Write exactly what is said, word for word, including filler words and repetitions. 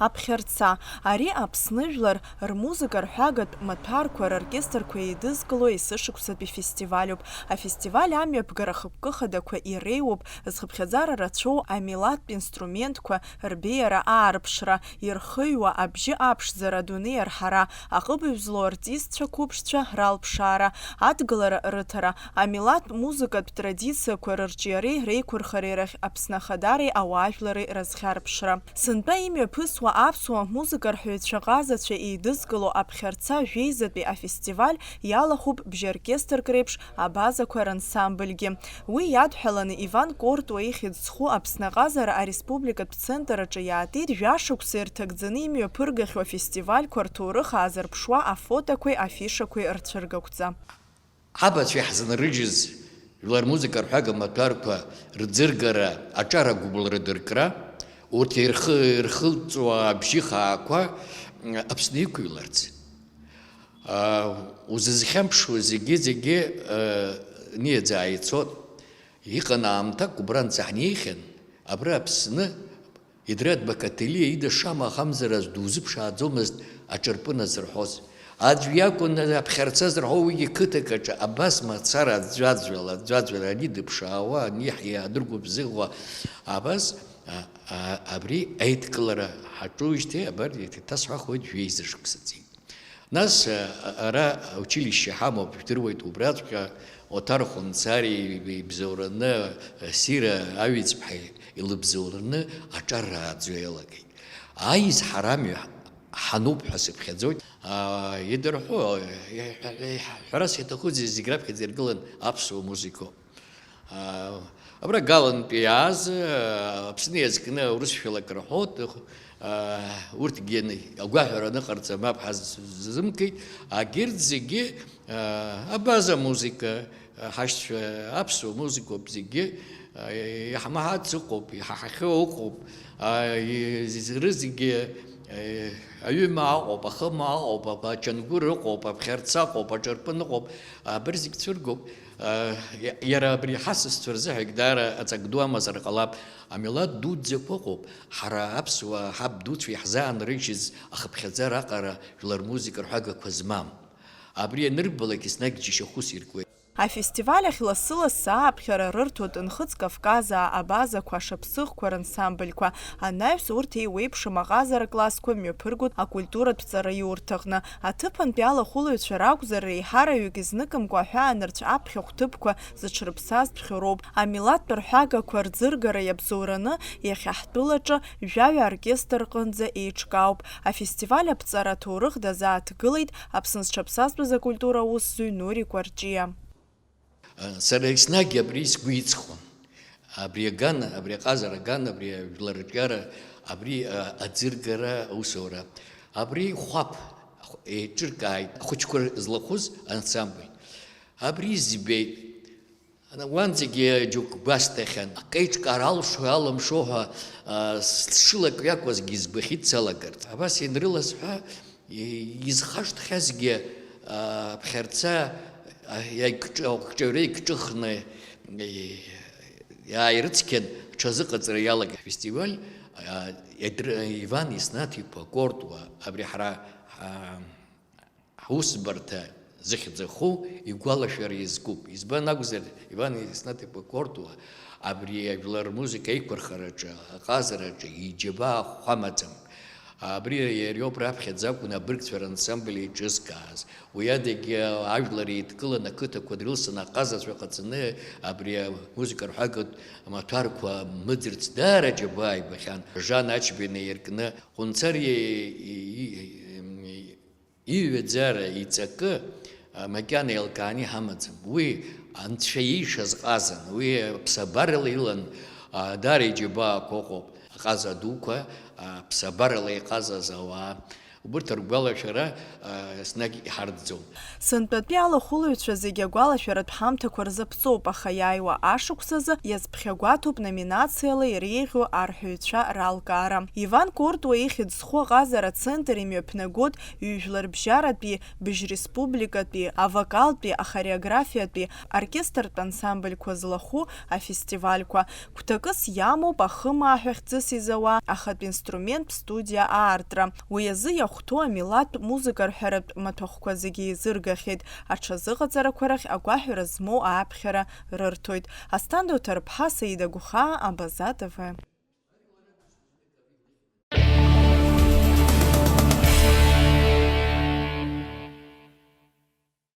Аԥхьарца. Ари Аԥсны жәлар рмузыка рҳәагатә маҭәарқәа роркестрқәа еидызкыло есышықәсатәи фестивалюп. Афестиваль амҩаԥгара хықәкы хадақәа иреиуоуп, зхыԥхьаӡара рацәоу амилаҭтә инструментқәа рбеиара аарԥшра, ирхыҩуа абжьы аԥшӡара, адунеи арҳара, аҟыбаҩ злоу артистцәа қәыԥшцәа ралԥшаара, адгылара рыҭара, амилаҭтә музыкатә традициақәа рырҿиареи реиқәырхареи рахь Аԥсны ахадареи ауаажәлари разхьарԥшра. Сынтәа имҩаԥысуа аԥсуа музыкарҳәаҩцәа ҟазацәа еидызкыло аԥхьарца жәеизатәи афестиваль иалахәуп бжьы-оркестрк реиԥш абазақәа рансамбльгьы. Уи иадҳәаланы Иван Кортуа ихьӡ зху Аԥсны аҟазара ареспубликатә центр аҿы иаатит, жәашықәса ирҭагӡаны имҩаԥыргахьоу афестивальқәа рҭоурых аазырԥшуа афотоқәеи афишақәеи рцәыргақәҵа. Ҳабацәа иаҳзынрыжьыз жәлар рмузыка рҳәага маҭәарқәа рӡыргара, аҿар агәыблра дыркра, урҭ ирхы-, ирхылҵуа абжьы хаақәа Аԥсны иқәыҩларц. Аа, узызхьамԥшуа зегьы-зегьы, аа, ниаӡаа ицот. Иҟан аамҭак, убранӡа ҳнеихьан, абра Аԥсны, Идрат Бакатели ида шама ахамзараз дузыԥшааӡомызт аҿырпын азырҳәоз. Аӡә иакәын аԥхьарца зырҳәо, уигьы қыҭак аҿы абас мацара аӡәаӡәала, аӡәаӡәала ани дыԥшаауа, ани ҳиаадыргәыбзыӷуа, абас, а, а, абри аидкылара ҳаҿуижьҭеи, абар, иҭасҳәахуеит, жәеиза шықәса ҵит. Нас, а, ара аучилишьче ҳамоуп, жәдыруеит, убраҵәҟьа Оҭар Хәынцариа ибзоураны, Сира Аҩӡԥҳа илыбзоураны аҿар рааӡо иалагеит. Аизҳара амҩа ҳануп ҳәа сыԥхьаӡоит. А, идырҳәо, ҳәарас иаҭахузеи, зегь раԥхьаӡа иргылан аԥсуа музыкоуп. Аа, абра Галантәи иааз, аа, Аԥсны иазкны аурысшәала акы рҳәоит, аа, урҭгьы агәаҳәара аныҟарҵа мап ҳаззымкит, агьырҭ зегьы, аа, абаза музыка, ҳашьцәа аԥсуа музыкоуп зегьы, аа, иаҳмаҳац ыҟоуп, иҳаҳахьоу ыҟоуп, аа, и-, рызегьы, аа, аҩымаа ыҟоуп, ахымаа ыҟоуп, ачангәыр ыҟоуп, аԥхьарца ыҟоуп, аҿырпын ыҟоуп, абри зегь цәыргоуп. Иа-, иара абри ҳасасцәа рзыҳәагь даара аҵак ду амазар ҟалап. Амилаҭ дуӡӡақәа ыҟоуп. Ҳара аԥсуаа ҳаб дуцәа иаҳзаанрыжьыз ахыԥхьаӡара аҟара жәлар рмузыка рҳәагақәа змам. Абри анырбалак еснагь џьашьахәыс иркуеит. Афестиваль ахь лассы-лассы ааԥхьара рырҭоит Нхыҵ Кавказаа абазақәа, ашаԥсыӷқәа рансамбльқәа, анаҩс урҭ еиуеиԥшым аҟазара классқәа мҩаԥыргоит акультуратә ҵараиурҭаҟны. Аҭыԥантәи алахәылаҩцәа ракәзар, реиҳараҩык изныкымкәа аҳәаанырцә аԥхьахә ҭыԥқәа зыҽрыԥсаз ԥхьароуп. Амилаҭтә рҳәагақәа рӡыргара иабзоураны, иахьа ҳтәылаҿы жәаҩа оркестр рҟынӡа еиҿкаауп. Афестиваль аԥҵара аҭоурых дазааҭгылеит Аԥсны зҽаԥсазтәыз акультура аусзуҩ Нури Кәарҷиа. Сара еснагь абри сгәы иҵхон. Абри аган, абри аҟазара аган, абри ажәлар рҿиара, абри, а, аӡыргара аусура. Абри хәаԥ еиҿыркааит ахәыҷқәа злахәыз ансамбль. Абри збеит. Уанӡагьы џьоук гәасҭахьан. Акеиҿкаара алшо, алымшо ҳәа, а, сшылак ҩақәазгьы избахьеит салагарц. Абас ианрыласҳәа, И-, изхашҭхьазгьы, а, аԥхьарца, а, иагьҿ-, акҿаҩра икҿыхны, и-, иааирыцқьан, ҽазыҟаҵара иалагеит. Афестиваль, а, Едр-, Иван Иснаҭ-иԥа Кортуа, абри ҳара, а, ҳусбарҭа зыхьӡ аху игәалашәара иазкуп. Избан акәзар, Иван Иснаҭ-иԥа Кортуа абри ажәлар рмузыка аиқәырхараҿы, аҟазараҿы иџьабаа хәамаӡам. Абри иариоуп раԥхьаӡа акәын абыргцәа рансамбль еиҿызкааз. Уи адагьы ажәлар еидкыланы ақыҭақәа дрылсны аҟазацәа ҟаҵаны абри амузыка рҳәагатә амаҭәарқәа мыӡырц даара џьабаа ибахьан. Жан Ачба инаиркны Хәынцариа и-, и-, и-, иҩаӡара, иҵакы, а, макьана еилкааны иҳамаӡам. Уи Анцәа иишаз ҟазан, уи ԥсабарала илан, а, даара иџьабаақәа ыҟоуп. Аҟаза дуқәа, а, ԥсабарала иҟазаз ауаа, Убырҭ ргәалашәара, а, еснагь иҳарӡӡом. Сынтәатәи алахәылаҩцәа зегьы агәалашәаратә ҳамҭақәа рзаԥҵоуп, аха иааиуа ашықәсазы иазԥхьагәаҭоуп номинациала иреиӷьу арҳәаҩцәа ралкаара. Иван Кортуа ихьӡ зху аҟазара ацентр имҩаԥнагоит ҩ-жәларбжьаратәи, быжь республикатәи, авокалтәи, ахореографиатәи, оркестртә ансамбльқәа злахәу афестивальқәа. Гәҭакыс иамоуп ахымаа ҳәа хьӡыс изауа ахатә инструмент студиа аартра. Уи азы иахәҭоу амилаҭтә музыка рҳәаратә маҭәахәқәа зегьы еизыргахьеит, аҽазыҟаҵарақәа рахь агәаҳәара змоу ааԥхьара рырҭоит. Асҭанда Уҭарԥҳа, Саида Гәхаа, Абаза Т В.